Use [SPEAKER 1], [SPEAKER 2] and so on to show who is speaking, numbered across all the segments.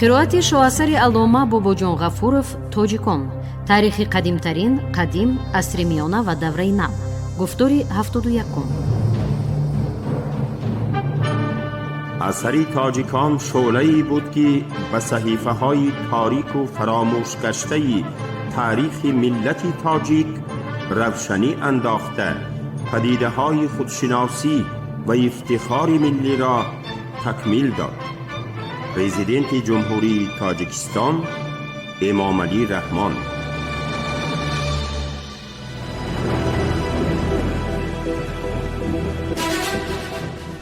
[SPEAKER 1] Қироати шоҳасари аллома Бобоҷон Ғафуров «Тоҷикон. Таърихи қадимтарин, қадим, асри миёна ва давраи нав». Гуфтори 71.
[SPEAKER 2] Асари «Тоҷикон» шӯълае буд, ки ба саҳифаҳои торику фаромӯшгаштаи таърихи миллати тоҷик равшанӣ андохта, падидаҳои худшиносӣ ва ифтихори миллиро такмил дод. Президенти Ҷумҳурии Тоҷикистон Эмомалӣ Раҳмон.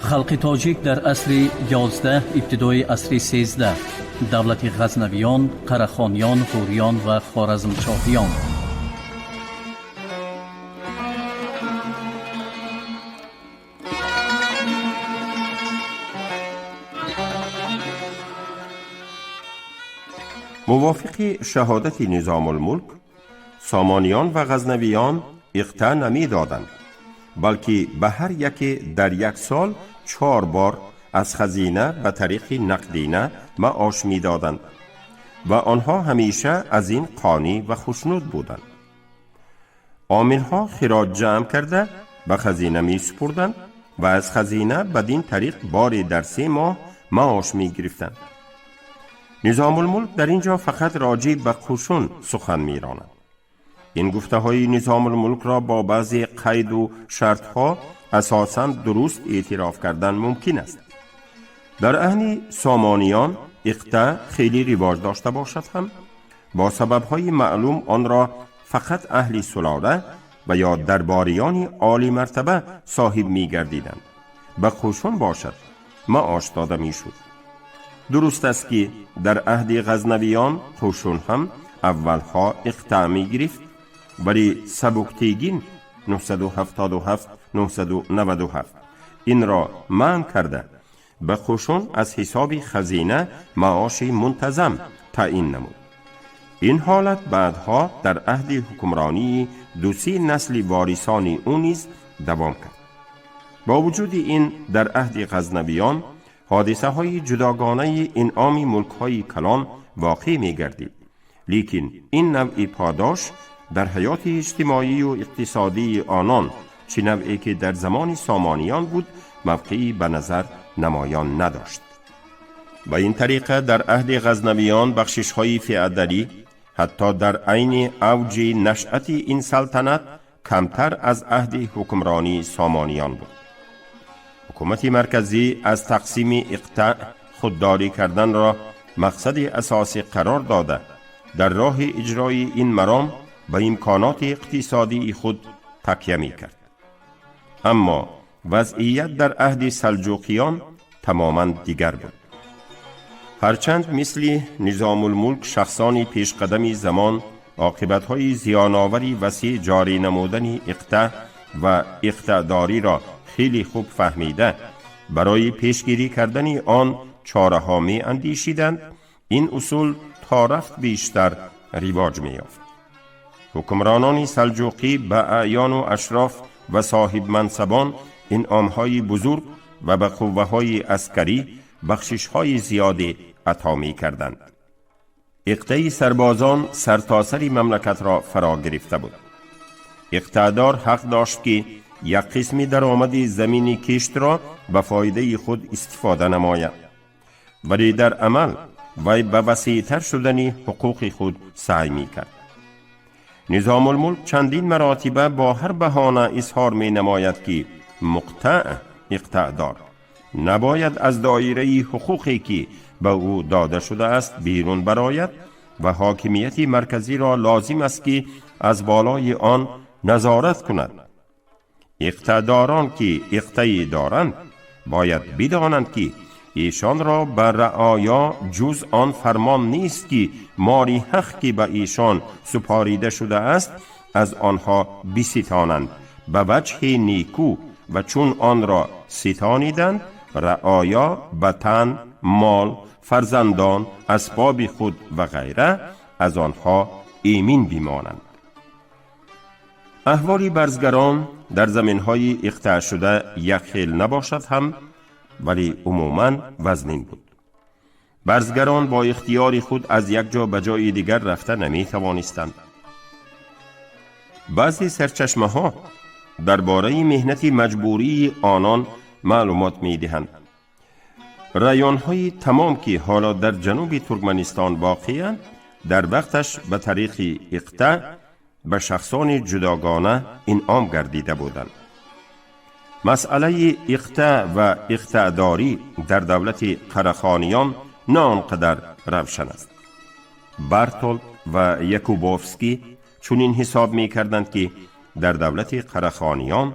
[SPEAKER 3] Халқи тоҷик дар асри 11, ибтидои асри 13, давлати Ғазнавиён, Қарахониён, Ғуриён ва Хоразмшоҳиён.
[SPEAKER 2] Мувофиқи шаҳодати Низомулмулк, Сомониён ва Ғазнавиён иқта намедоданд, балки ба ҳар яке дар як сол чор бор аз хазина ба тариқи нақдина маош медоданд ва онҳо ҳамеша аз ин қонӣ ва хушнуд буданд. Омилҳо хироҷ ҷамъ карда ба хазина месупурданд ва аз хазина бадин тариқ боре дар 3 моҳ маош мегирифтанд. Низомулмулк дар ин ҷо фақат роҷеъ ба қушун сухан меронад. Ин гуфтаҳои Низомулмулкро бо баъзе қайду шартҳо асосан дуруст эътироф кардан мумкин аст. Дар аҳди Сомониён иқта хеле ривоҷ дошта бошад ҳам, бо сабабҳои маълум онро фақат аҳли сулола ва ё дарбориёни олимартаба соҳиб мегардиданд. Ба қушун бошад, маош дода мешуд. Дуруст аст, ки дар аҳди Ғазнавиён қушун ҳам аввалҳо иқта мегирифт, вале Сабуктегин 977 997 инро манъ карда, ба қушун аз ҳисоби хазина маоши мунтазам таъин намуд. Ин ҳолат баъдҳо дар аҳди ҳукмронии дусе насли ворисони ӯ низ давом кард. Бо вуҷуди ин, дар аҳди Ғазнавиён ҳодисаҳои ҷудогонаи инъоми мулкҳои калон воқеъ мегардид, лекин ин навъи подош дар ҳаёти иҷтимоию иқтисодии онон, чӣ навъе ки дар замони Сомониён буд, мавқеи ба назар намоён надошт. Ба ин тариқа, дар аҳди Ғазнавиён бахшишҳои феодалӣ ҳатто дар айни авҷи нашъати ин салтанат камтар аз аҳди ҳукмронии Сомониён буд. Ҳукумати марказӣ аз тақсими иқтаъ худдорӣ карданро мақсади асосӣ қарор дода, дар роҳи иҷрои ин маром ба имконоти иқтисодии худ такя мекард. Аммо вазъият дар аҳди Салҷуқиён тамоман дигар буд. Ҳарчанд мисли Низомулмулк шахсони пешқадами замон оқибатҳои зиёновари васеъ ҷорӣ намудани иқтаъ ва иқтаъдориро хеле хуб фаҳмида, барои пешгирӣ кардани он чораҳо меандешиданд, ин усул то рафт бештар ривоҷ меёфт. Ҳукмронони Салҷуқӣ ба аъёну ашроф ва соҳибмансабон инъомҳои бузург ва ба қувваҳои аскарӣ бахшишҳои зиёде ато мекарданд. Иқтаи сарбозон сартосари мамлакатро фаро гирифта буд. Иқтаъдор ҳақ дошт, ки як қисми даромади замини киштро ба фоидаи худ истифода намояд, вале дар амал вай ба васеътар шудани ҳуқуқи худ саъй мекард. Низомулмулк чандин маротиба бо ҳар баҳона изҳор менамояд, ки муқтаъ, иқтаъдор, набояд аз доираи ҳуқуқе, ки ба ӯ дода шудааст, берун барояд ва ҳокимияти марказиро лозим аст, ки аз болои он назорат кунад. Иқтаъдорон, ки иқтае доранд, бояд бидонанд, ки эшонро ба раоё ҷуз он фармон нест, ки моли ҳақ, ки ба эшон супорида шудааст, аз онҳо биситонанд. ба ваҷҳи никӯ ва чун онро ситониданд, раоя ба тан, мол, фарзандон, асбоби худ ва ғайра аз онҳо эмин бимонанд. Аҳволи барзгарон дар заминҳои иқтаъшуда як хел набошад ҳам, вале умуман вазнин буд. Барзгарон бо ихтиёри худ аз як ҷо ба ҷои дигар рафта наметавонистанд. Баъзе сарчашмаҳо дар бораи меҳнати маҷбурии онон маълумот медиҳанд. Районҳои тамом, ки ҳоло дар ҷануби Туркманистон воқеанд, дар вақташ ба тариқи иқтаъ ба шахсони ҷудогона инъом гардида буданд. Масъалаи иқтаъ ва иқтаъдорӣ дар давлати Қарахониён на он қадар равшан аст. Бартолд ва Якубовский чунин ҳисоб мекарданд, ки дар давлати Қарахониён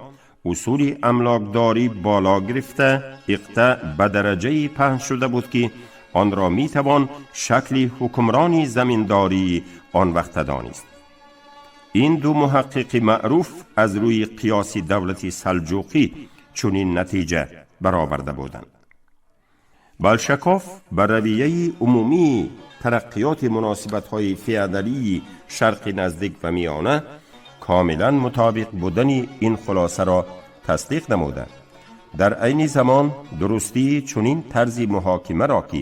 [SPEAKER 2] усули амлокдорӣ боло гирифта, иқтаъ ба дараҷае паҳн шуда буд, ки онро метавон шакли ҳукмрони заминдории он вақта донист. Ин ду муҳаққиқи маъруф аз рӯи қиёси давлати Салҷуқӣ чунин натиҷа бароварда буданд. Балшаков ба равияи умумии тараққиёти муносибатҳои феодалии Шарқи Наздик ва Миёна комилан мутобиқ будани ин хулосаро тасдиқ намуда, дар айни замон дурустии чунин тарзи муҳокимаро, ки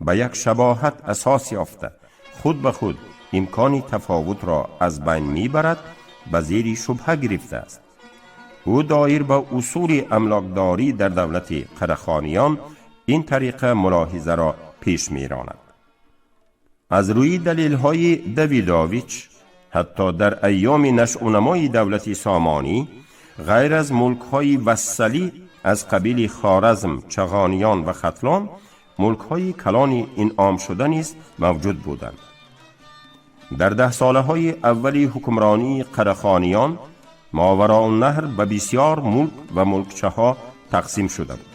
[SPEAKER 2] ба як шабоҳат асос ёфта, худ ба худ имкони тафовутро аз байн мебарад, ба зери шубҳа гирифтааст. Ӯ доир ба усули амлокдорӣ дар давлати Қарахониён ин тариқа мулоҳизаро пеш меронад: аз рӯи далелҳои Давидович, ҳатто дар айёми нашъунамои давлати Сомонӣ, ғайр аз мулкҳои вассалӣ аз қабили Хоразм, Чағониён ва Хатлон, мулкҳои калони инъомшуда низ мавҷуд буданд. Дар даҳсолаҳои аввали ҳукмронии Қарахониён Мовароуннаҳр ба бисёр мулк ва мулкчаҳо тақсим шуда буд,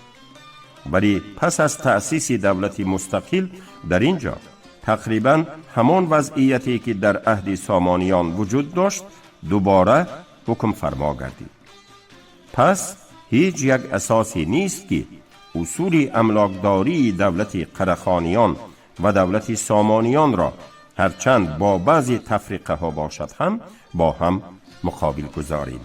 [SPEAKER 2] вале пас аз таъсиси давлати мустақил дар ин ҷо тақрибан ҳамон вазъияте, ки дар аҳди Сомониён вуҷуд дошт, дубора ҳукмфармо гардид. Пас ҳеҷ як асосе нест, ки усули амлокдории давлати Қарахониён ва давлати Сомониёнро, ҳарчанд бо баъзе тафриқаҳо бошад ҳам, бо ҳам муқобил гузорем.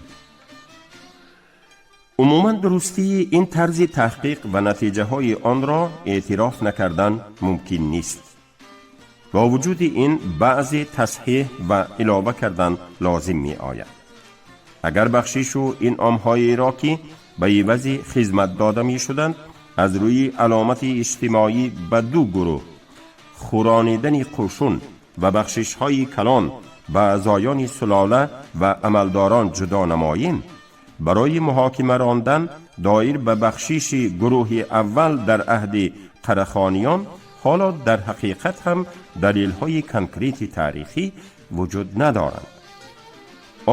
[SPEAKER 2] Умуман, дурустии ин тарзи таҳқиқ ва натиҷаҳои онро эътироф накардан мумкин нест. Бо вуҷуди ин, баъзе тасҳеҳ ва илова кардан лозим меояд. Агар бахшишу инъомҳоеро, ки ба ивази хизмат дода мешуданд, аз рӯи аломати иҷтимоӣ ба ду гурӯҳ, хӯронидани қӯшун ва бахшишҳои калон ба аъзоёни сулола ва амалдорон, ҷудо намоем, барои муҳокима рондан доир ба бахшиши гурӯҳи аввал дар аҳди Қарахониён ҳоло дар ҳақиқат ҳам далелҳои конкрети таърихӣ вуҷуд надоранд.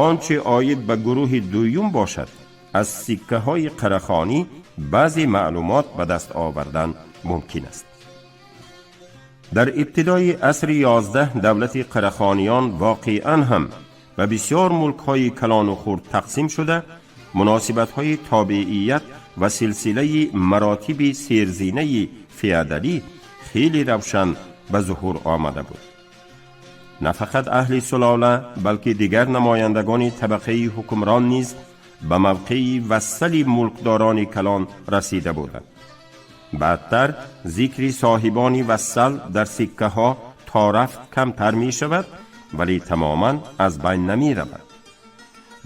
[SPEAKER 2] Он че оид ба гурӯҳи дуюм бошад, аз сиккаҳои Қарахонӣ баъзе маълумот ба даст овардан мумкин аст. Дар ибтидои асри 11 давлати Қарахониён воқеан ҳам ба бисёр мулкҳои калону хурд тақсим шуда, муносибатҳои тобеият ва силсилаи маротиби серзинаи феодалӣ хеле равшан ба зуҳур омада буд. На фақат аҳли сулола, балки дигар намояндагони табақаи ҳукмрон низ ба мавқеи вассали мулкдорони калон расида буданд. Баъдтар зикри соҳибони вассал дар сиккаҳо то рафт камтар мешавад, вале тамоман аз байн намеравад.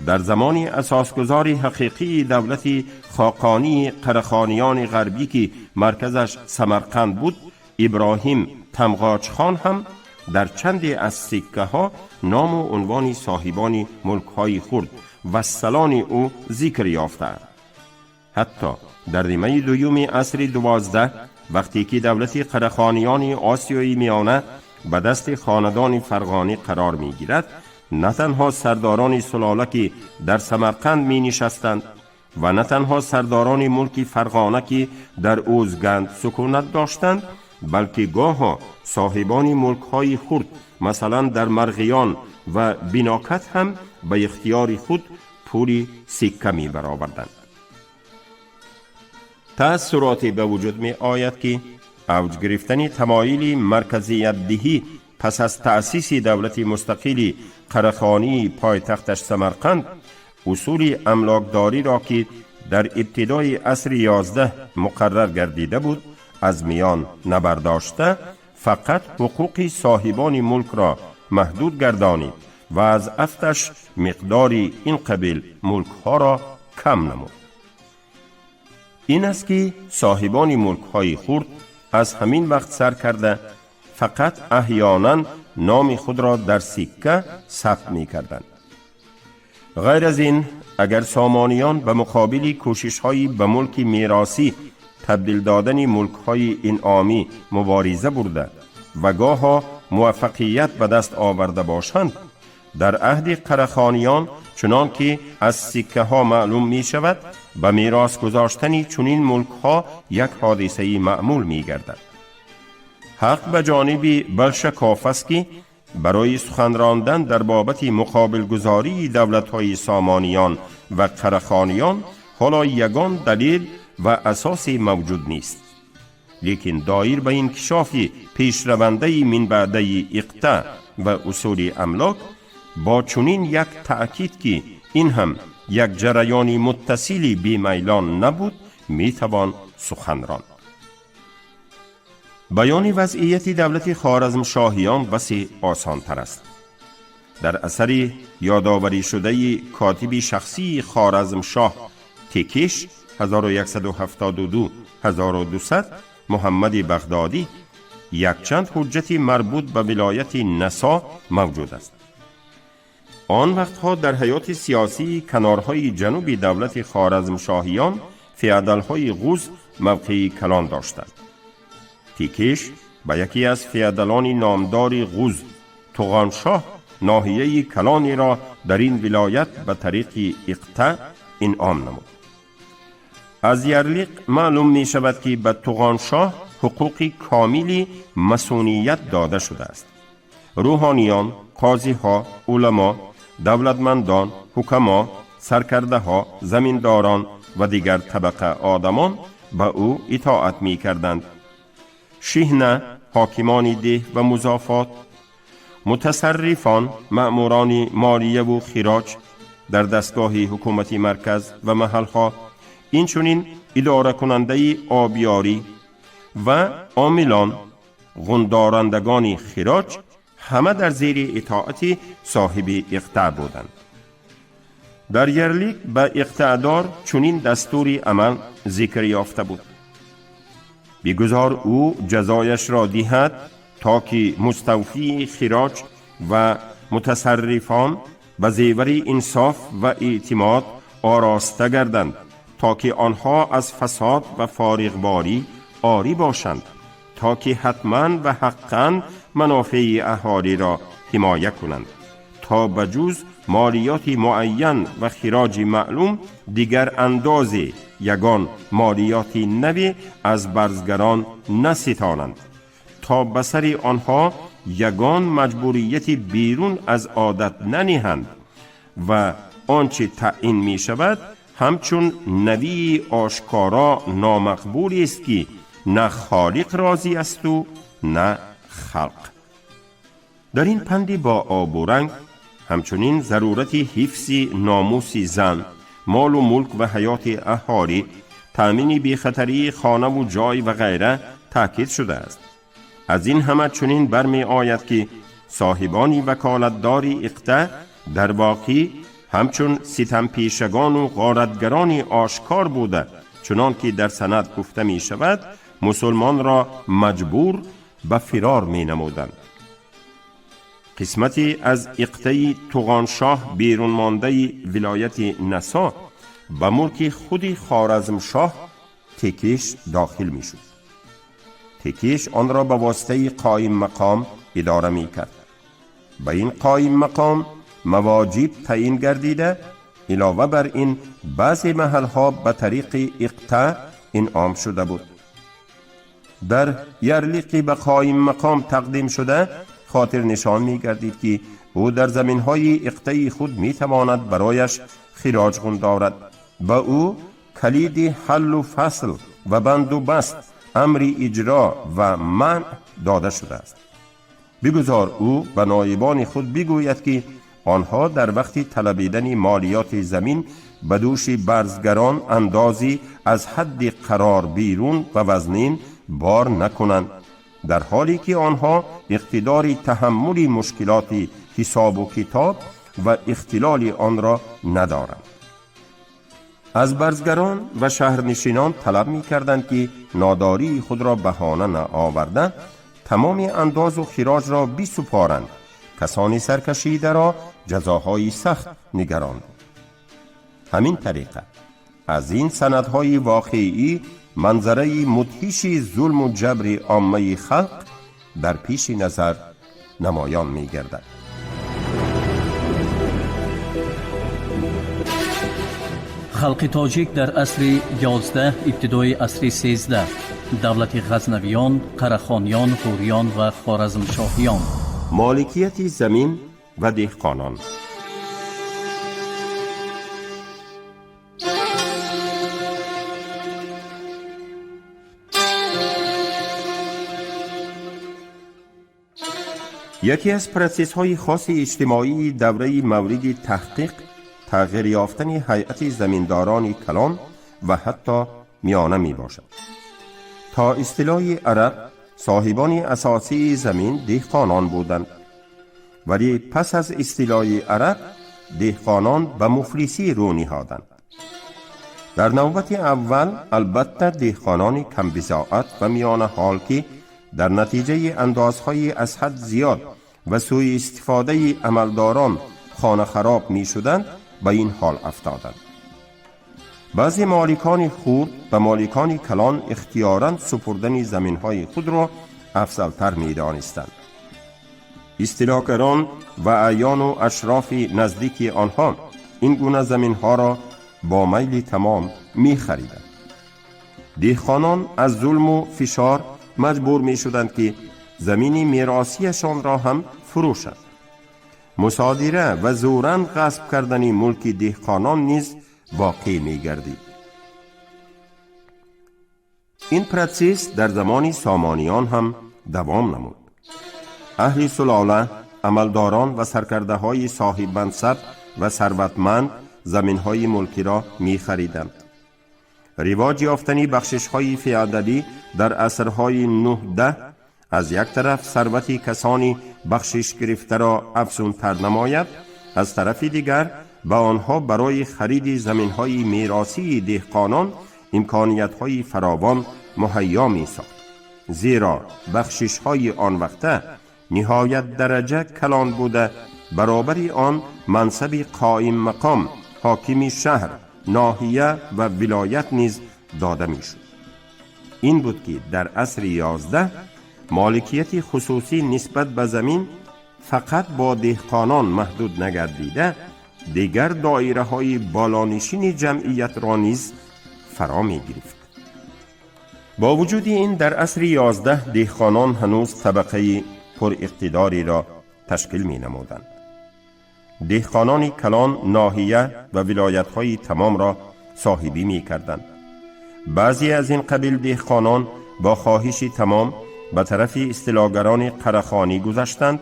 [SPEAKER 2] Дар замони асосгузори ҳақиқии давлати хоқонии Қарахониёни ғарбӣ, ки марказаш Самарқанд буд, Иброҳим Тамғоҷхон ҳам дар чанде аз сиккаҳо ному унвони соҳибони мулкҳои хурд, вассалони ӯ зикр ёфтаанд. Ҳатто дар нимаи дуюми асри 12, вақте ки давлати Қарахониёни Осиёи Миёна ба дасти хонадони Фарғонӣ қарор мегирад, на танҳо сардорони сулола, ки дар Самарқанд менишастанд, ва на танҳо сардорони мулки Фарғона, ки дар Ӯзганд сукунат доштанд, балки гоҳо соҳибони мулкҳои хурд, масалан дар Марғиён ва Бинокат ҳам ба ихтиёри худ пул Пули сикка мебароварданд. Таассуроте ба вуҷуд меояд, ки авҷ гирифтани тамоили марказиятдиҳӣ пас аз таъсиси давлати мустақили Қарахонии пойтахташ Самарқанд усули амлокдориро, ки дар ибтидои асри 11 муқаррар гардида буд, аз миён набардошта, фақат ҳуқуқи соҳибони мулкро маҳдуд гардонид ва аз афташ миқдори ин қабил мулкҳоро кам намуд. Ин аст, ки соҳибони мулкҳои хурд аз ҳамин вақт сар карда фақат аҳёнан номи худро дар сикка сабт мекарданд. Ғайр аз ин, агар Сомониён ба муқобили кӯшишҳои ба мулки меросӣ табдил додани мулкҳои инъомӣ мубориза бурда ва гоҳо муваффақият ба даст оварда бошанд, дар аҳди Қарахониён, чунон ки аз сиккаҳо маълум мешавад, ба мерос гузоштани чунин мулкҳо як ҳодисаи маъмул мегардад. Ҳақ ба ҷониби Балшаков аст, ки барои сухан рондан дар бобати муқобилгузории давлатҳои Сомониён ва Қарахониён ҳоло ягон далел ва асосе мавҷуд нест, лекин доир ба инкишофи пешравандаи минбаъдаи иқта ва усули амлок бо чунин як таъкид, ки ин ҳам як ҷараёни муттасили бемайлон набуд, метавон сухан ронд. Баёни вазъияти давлати Хоразмшоҳиён басе осонтар аст. Дар асари ёдоварӣшудаи котиби шахсии Хоразмшоҳ Текеш 1172-1200 Муҳаммади Бағдодӣ якчанд ҳуҷҷати марбут ба вилояти Насо мавҷуд аст. Он вақтҳо дар ҳаёти сиёсии канорҳои ҷануби давлати Хоразмшоҳиён феодалҳои ғуз мавқеи калон доштанд. Тикеш ба яке аз феодалони номдори ғуз, Туғоншоҳ, ноҳияи калонеро дар ин вилоят ба тариқи иқта инъом намуд. Аз ярлиқ маълум мешавад, ки ба Туғоншоҳ ҳуқуқи комили масуният дода шудааст. Рӯҳониён, қозиҳо, уламо, давлатмандон, ҳукамо, саркардаҳо, заминдорон ва дигар табақа одамон ба ӯ итоат мекарданд. Шиҳна, ҳокимони деҳ ва музофот, мутасаррифон, маъмурони молияву хироҷ дар дастгоҳи ҳукумати марказ ва маҳалҳо, инчунин идоракунандаи обиёрӣ ва омилон, ғундорандагони хироҷ ҳама дар зери итоати соҳиби иқтаъ буданд. Дар ярлик ба иқтаъдор чунин дастури амал зикр ёфта буд: бигузор ӯ ҷазояшро диҳад, то ки муставфии хироҷ ва мутасаррифон ба зевари инсоф ва эътимод ороста гарданд, то ки онҳо аз фасод ва фориғборӣ орӣ бошанд, то ки ҳатман ва ҳаққан манофеи аҳолиро ҳимоя кунанд, то ба ҷуз молиёти муайян ва хироҷи маълум дигар андозе, ягон молиёти наве аз барзгарон наситонанд, то ба сари онҳо ягон маҷбурияти берун аз одат наниҳанд ва он чӣ таъин мешавад, ҳамчун навии ошкоро номақбулест, ки на холиқ розӣ асту на халқ. Дар ин панди бо обу ранг ҳамчунин зарурати ҳифзи номуси зан, молу мулк ва ҳаёти аҳолӣ, таъмини бехатарии хонаву ҷой ва ғайра таъкид шудааст. Аз ин ҳама чунин бармеояд, ки соҳибони ваколатдори иқта дар воқеъ ҳамчун ситампешагону ғоратгарони ошкор буда, чунон ки дар санад гуфта мешавад, мусулмонро маҷбур ба фирор менамуданд. Қисмате аз иқтаи Туғоншоҳ берунмондаи вилояти Насо ба мулки худи Хоразмшоҳ Текеш дохил мешуд. Текеш онро ба воситаи қоим мақом идора мекард. Ба ин қоим мақом мавоҷиб таъин гардида, илова бар ин баъзе маҳалҳо ба тариқи иқта инъом шуда буд. Дар ярлиқи ба қоим мақом тақдим шуда хотирнишон мегардид, ки ӯ дар заминҳои иқтаи худ метавонад барояш хироҷ ғундорад. Ба ӯ калиди ҳаллу фасл ва банду баст, амри иҷро ва манъ дода шудааст. Бигузор ӯ ба ноибони худ бигӯяд, ки онҳо дар вақти талабидани молиёти замин ба дӯши барзгарон андозӣ аз ҳадди қарор берун ва вазнин бор накунанд, дар ҳоле ки онҳо иқтидори таҳаммули мушкилоти ҳисобу китоб ва ихтилоли онро надоранд. Аз барзгарон ва шаҳрнишинон талаб мекарданд, ки нодории худро баҳона наоварда, тамоми андозу хироҷро бисупоранд. Касони саркашидаро ҷазоҳои сахт нигарон буд. Ҳамин тариқа аз ин санадҳои воқеӣ манзараи мудҳиши зулму ҷабри оммаи халқ дар пеши назар намоён мегардад.
[SPEAKER 3] Халқи тоҷик дар асри 11, ибтидои асри 13, давлати Ғазнавиён, Қарахониён, Ғуриён ва Хоразмшоҳиён.
[SPEAKER 2] Моликияти замин ва деҳқонон. Яке аз протсессҳои хоси иҷтимоии давраи мавриди таҳқиқ тағйир ёфтани ҳайати заминдорони калон ва ҳатто миёна мебошад. То истилои араб соҳибони асосии замин деҳқонон буданд, вале пас аз истилои араб деҳқонон ба муфлисӣ рӯ ниҳоданд. Дар навбати аввал албатта деҳқонони камбизоат ва миёнаҳол, ки дар натиҷаи андозҳои аз ҳад зиёд ва сӯи истифодаи амалдорон хонахароб мешуданд, ба ин ҳол афтоданд. Баъзе моликони хурд ба моликони калон ихтиёран супурдани заминҳои худро афзалтар медонистанд. Истилогарон ва аъёну ашрофи наздики онҳо ин гуна заминҳоро бо майли тамом мехариданд. Деҳқонон аз зулму фишор маҷбур мешуданд, ки замини меросияшонро ҳам фурӯшанд. Мусодира ва зӯран ғасб кардани мулки деҳқонон низ воқеъ мегардид. Ин протсесс дар замони сомониён ҳам давом намуд. Аҳли сулола, амалдорон ва саркардаҳои соҳибмансаб ва сарватманд заминҳои мулкиро мехариданд. Ривоҷ ёфтани бахшишҳои феодалӣ дар асрҳои 9-10 аз як тараф сарвати касони бахшиш гирифтаро афзунтар намояд, аз тарафи дигар ба онҳо барои хариди заминҳои меросии деҳқонон имкониятҳои фаровон муҳайё месохт, зеро бахшишҳои он вақта ниҳоят дараҷа калон буда, баробари он мансаби қоим мақом, ҳокими шаҳр, ноҳия ва вилоят низ дода мешуд. Ин буд, ки дар асри 11 моликияти хусусӣ нисбат ба замин фақат бо деҳқонон маҳдуд нагардида, дигар доираҳои болонишини ҷамъиятро низ фаро мегирифт. Бо вуҷуди ин дар асри 11 деҳқонон ҳанӯз табақаи пуриқтидориро ташкил менамуданд. Деҳқонони калон ноҳия ва вилоятҳои тамомро соҳибӣ мекарданд. Баъзе аз ин қабил деҳқонон бо хоҳиши тамом ба тарафи истилогарони қарахонӣ гузаштанд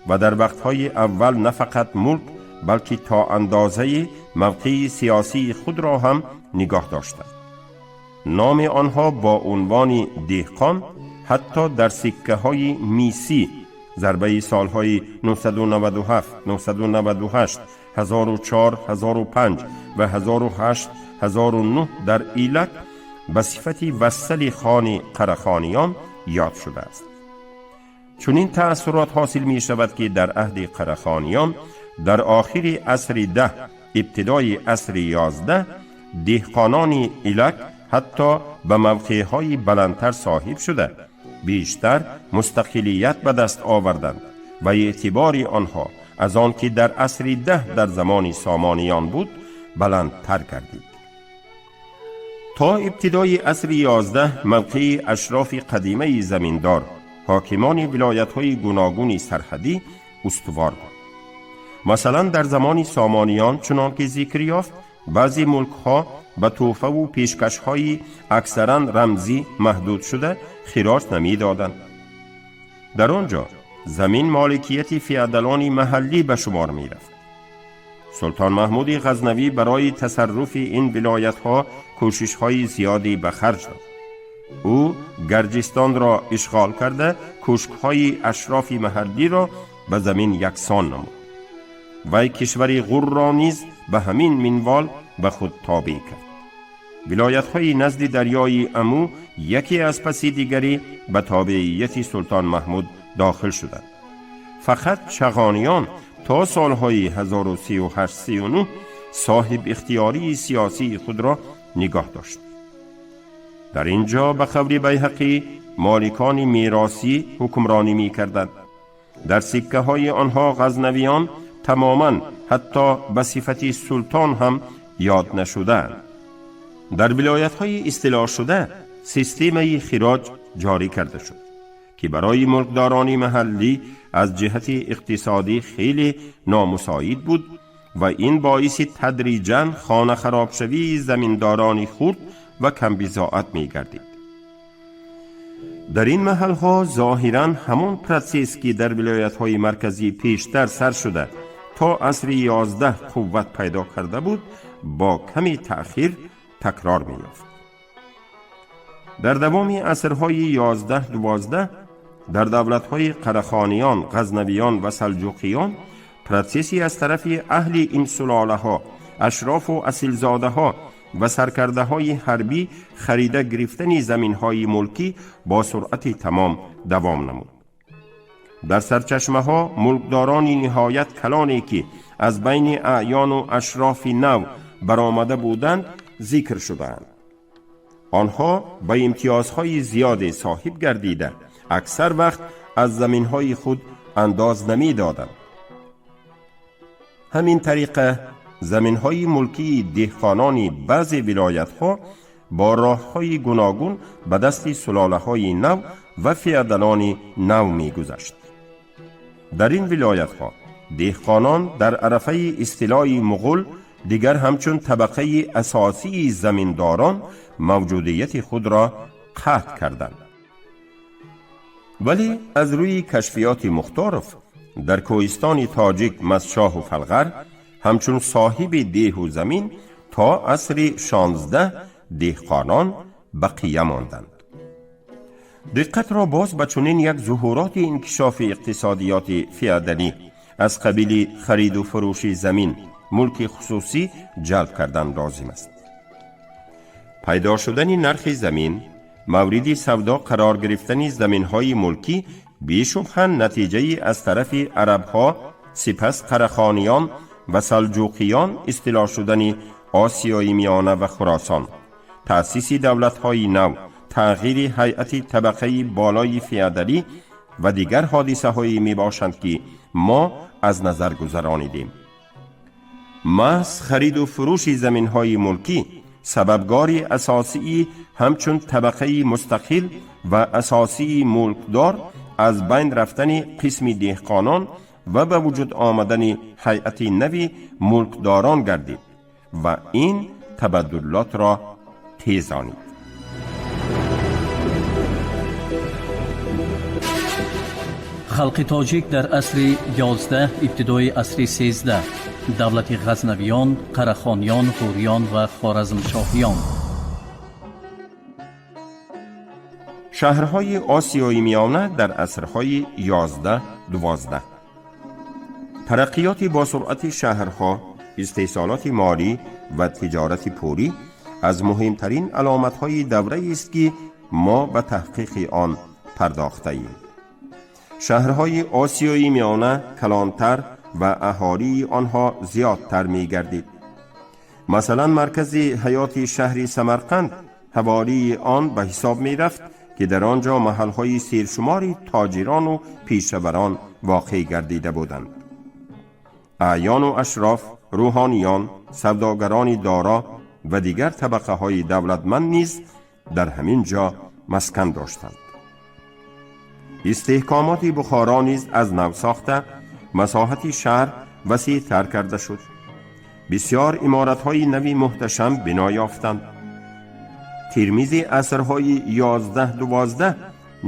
[SPEAKER 2] ва дар вақтҳои аввал на фақат мулк, балки то андозаи мавқеи сиёсии худро ҳам нигоҳ доштанд. Номи онҳо бо унвони деҳқон ҳатто дар сиккаҳои мисӣ зарбаи солҳои 997, 998, 1004, 1005 ва 1008, 1009 дар Илак ба сифати вассали хони қарахониён ёд шудааст. Чунин таассурот ҳосил мешавад, ки дар аҳди қарахониён дар охири асри 10, ибтидои асри 11 деҳқонони Илак ҳатто ба мавқеъҳои баландтар соҳиб шуда, бештар мустақилият ба даст оварданд ва эътибори онҳо аз он ки дар асри 10 дар замони сомониён буд баландтар гардид. То ибтидои асри 11 мавқеи ашрофи қадимаи заминдор, ҳокимони вилоятҳои гуногуни сарҳадӣ устувор буд. Масалан, дар замони Сомониён, чунон ки зикр ёфт, баъзе мулкҳо ба тӯҳфаву пешкашҳои аксаран рамзӣ маҳдуд шуда, хироҷ намедоданд. Дар он ҷо замин моликияти феодалони маҳаллӣ ба шумор мерафт. Султон Маҳмуди Ғазнавӣ барои тасарруфи ин вилоятҳо кӯшишҳои зиёде ба харҷ дод. Ӯ Гарҷистонро ишғол карда, кӯшкҳои ашрофи маҳаллиро ба замин яксон намуд. Вай кишвари Ғурро низ ба ҳамин минвол ба худ тобеъ кард. Вилоятҳои назди дарёи Аму яке аз паси дигаре ба тобеияти Султон Маҳмуд дохил шуданд. Фақат Чағониён то солҳои 1038-39 соҳиб ихтиёрии сиёсии худро нигоҳ дошт. Дар ин ҷо, ба қавли Байҳақӣ, моликони меросӣ ҳукмронӣ мекарданд. Дар сиккаҳои онҳо ғазнавиён тамоман ҳатто ба сифати султон ҳам ёд нашудаанд. Дар вилоятҳои истилоҳшуда системаи хироҷ ҷорӣ карда шуд, ки барои мулкдорони маҳаллӣ аз ҷиҳати иқтисодӣ хеле номусоид буд ва ин боиси тадриҷан хонахаробшавии заминдорони хурд ва камбизоат мегардид. Дар ин маҳалҳо зоҳиран ҳамон процесс, ки дар вилоятҳои марказӣ пештар сар шуда, то асри 11 қувват пайдо карда буд, бо ками таъхир такрор меёфт. Дар давоми асрҳои 11-12 дар давлатҳои Қарахониён, Ғазнавиён ва Салҷуқиён процесси аз тарафи аҳли ин сулолаҳо, ашрофу асилзодаҳо ва саркардаҳои ҳарбӣ харида гирифтани заминҳои мулкӣ бо суръати тамом давом намуд. Дар сарчашмаҳо мулкдорони ниҳоят калоне, ки аз байни аъёну ашрофи нав баромада буданд, зикр шудаанд. Онҳо ба имтиёзҳои зиёде соҳиб гардида, аксар вақт аз заминҳои худ андоз намедоданд. Ҳамин тариқа заминҳои мулкии деҳқонони баъзе вилоятҳо бо роҳҳои гуногун ба дасти сулолаҳои нав ва феодалони нав мегузашт. Дар ин вилоятҳо деҳқонон дар арафаи истилои муғул дигар ҳамчун табақаи асосии заминдорон мавҷудияти худро қатъ карданд. Вале аз рӯи кашфиёти Мухторов, дар кӯҳистони тоҷик Мазшоҳу Фалғар ҳамчун соҳиби деҳу замин то асри 16 деҳқонон бақия монданд. Диққатро боз ба чунин як зуҳуроти инкишофи иқтисодиёти феодалӣ аз қабили хариду фурӯши замин, мулки хусусӣ ҷалб кардан лозим аст. Пайдо шудани нархи замин, мавриди савдо қарор гирифтани заминҳои мулкӣ бешубҳа натиҷаи аз тарафи арабҳо, сипас Қарахониён ва Салҷуқиён истилоҳ шудани Осиёи Миёна ва Хуросон, таъсиси давлатҳои нав, тағйири ҳайати табақаи болои феодалӣ ва дигар ҳодисаҳое мебошанд, ки мо аз назар гузаронидем. Маҳз хариду фурӯши заминҳои мулкӣ сабабгори асосии ҳамчун табақаи мустақил ва асосии мулкдор аз байн рафтани қисми деҳқонон ва ба вуҷуд омадани ҳайати нави мулкдорон гардид ва ин табаддулотро тезонид.
[SPEAKER 3] Халқи тоҷик дар асри 11, ибтидои асри 13, давлати Ғазнавиён, Қарахониён, Ғуриён ва Хоразмшоҳиён.
[SPEAKER 2] Шаҳрҳои Осиёи Миёна дар асрҳои 11-12. Тараққиёти босуръати шаҳрҳо, истеҳсолоти молӣ ва тиҷорати пулӣ аз муҳимтарин аломатҳои давраест, ки мо ба таҳқиқи он пардохтаем. Шаҳрҳои Осиёи Миёна калонтар ва аҳолии онҳо зиёдтар мегардид. Масалан, маркази ҳаёти шаҳри Самарқанд ҳаволии он ба ҳисоб мерафт, ки дар он ҷо маҳалҳои сершумори тоҷирону пешаварон воқеъ гардида буданд. Аъёну ашроф, рӯҳониён, савдогарони доро ва дигар табақаҳои давлатманд низ дар ҳамин ҷо маскан доштанд. Истеҳкомоти Бухоро низ аз нав сохта, масоҳати шаҳр васеътар карда шуд. Бисёр иморатҳои нави муҳташам бино ёфтанд. Термизи асрҳои 11-12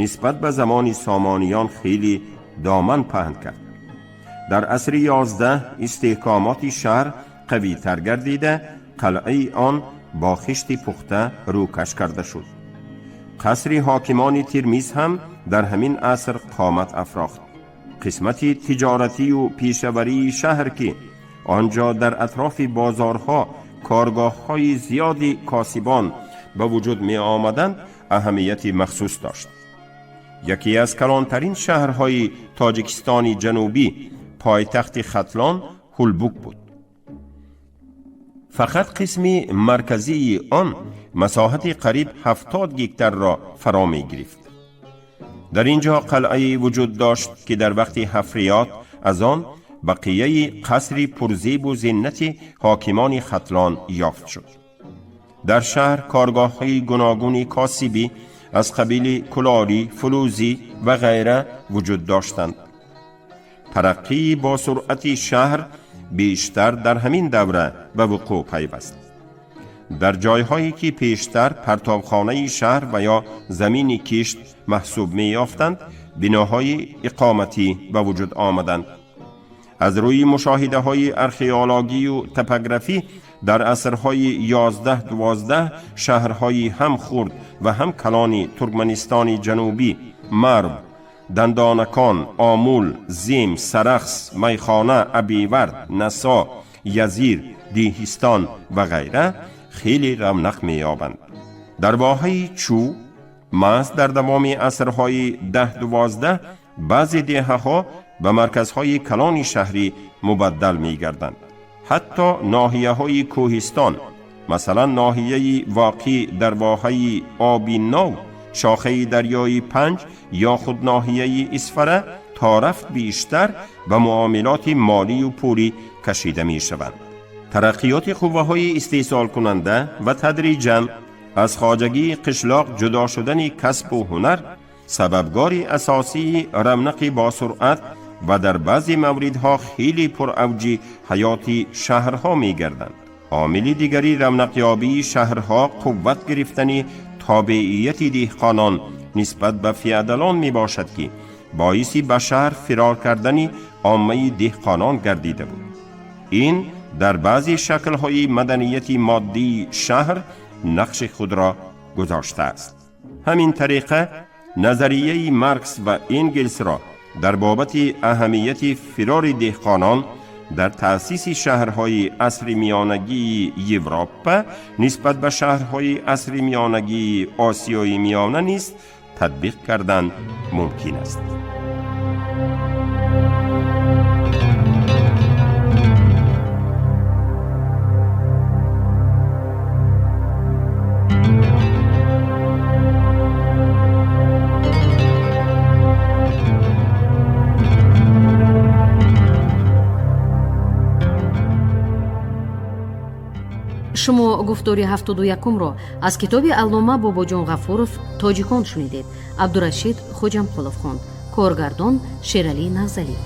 [SPEAKER 2] нисбат ба замони Сомониён хеле доман паҳн кард. Дар асри 11 истеҳкомоти шаҳр қавитар гардида, қалъаи он бо хишти пухта рӯкаш карда шуд. Қасри ҳокимони Термиз ҳам дар ҳамин аср қомат афрохт. Қисмати тиҷоратию пешаварии шаҳр, ки он ҷо дар атрофи бозорҳо коргоҳҳои зиёди косибон ба вуҷуд меомаданд, аҳамияти махсус дошт. Яке аз калонтарин шаҳрҳои Тоҷикистони Ҷанубӣ, пойтахти Хатлон, Ҳулбук буд. Фақат қисми марказии он масоҳати қариб 70 гектарро фаро мегирифт. Дар ин ҷо қалъае вуҷуд дошт, ки дар вақти ҳафриёт аз он бақияи қасри пурзебу зиннати ҳокимони Хатлон ёфт шуд. Дар шаҳр коргоҳҳои гуногуни косибӣ аз қабили кулолӣ, фулӯзӣ ва ғайра вуҷуд доштанд. Тараққии бо суръати шаҳр бештар дар ҳамин давра ба вуқӯъ пайваст. Дар ҷойҳое ки пештар партобхонаи шаҳр ва ё замини кишт маҳсуб меёфтанд, биноҳои иқоматӣ ба вуҷуд омаданд. Аз рӯи мушоҳидаҳои археологию топографӣ, дар асрҳои 11-12 шаҳрҳои ҳам хурд ва ҳам калони Туркманистони Ҷанубӣ, Марв, Дандонакон, Омул, Зим, Сарахс, Майхона, Абивард, Насо, Язир, Диҳистон ва ғайра хеле равнақ меёбанд. Дар воҳаи Чӯ маҳз дар давоми асрҳои 10-12 баъзе деҳаҳо ба марказҳои калони шаҳрӣ мубаддал мегарданд. Ҳатто ноҳияҳои кӯҳистон, масалан ноҳияи воқеъ дар воҳаи Оби Нав, шохаи дарёи Панҷ, ё худ ноҳияи Исфара, то рафт бештар ба муомилоти молию пулӣ кашида мешаванд. Тараққиёти қувваҳои истеҳсолкунанда ва тадриҷан аз хоҷагии қишлоқ ҷудо шудани касбу ҳунар сабабгори асосии равнақи босуръат ва дар баъзе мавридҳо хеле пуравҷи ҳаёти шаҳрҳо мегарданд. Омили дигари равнақёбии шаҳрҳо қувват гирифтани тобеияти деҳқонон нисбат ба феодалон мебошад, ки боиси ба шаҳр фирор кардани оммаи деҳқонон гардида буд. Ин дар баъзе шаклҳои маданияти моддии шаҳр нақши худро гузоштааст. Ҳамин тариқа назарияи Маркс ва Энгелсро дар бобати аҳамияти фирори деҳқонон дар таъсиси шаҳрҳои асри миёнагии Европа нисбат ба шаҳрҳои асри миёнагии Осиёи Миёна низ татбиқ кардан мумкин аст.
[SPEAKER 1] Шумо гуфтори 71-ро аз китоби аллома Бобоҷон Ғафуров «Тоҷикон» шунидед. Абдурашид Хоҷамқулов хонд. Коргардон Шералӣ Навзалӣ.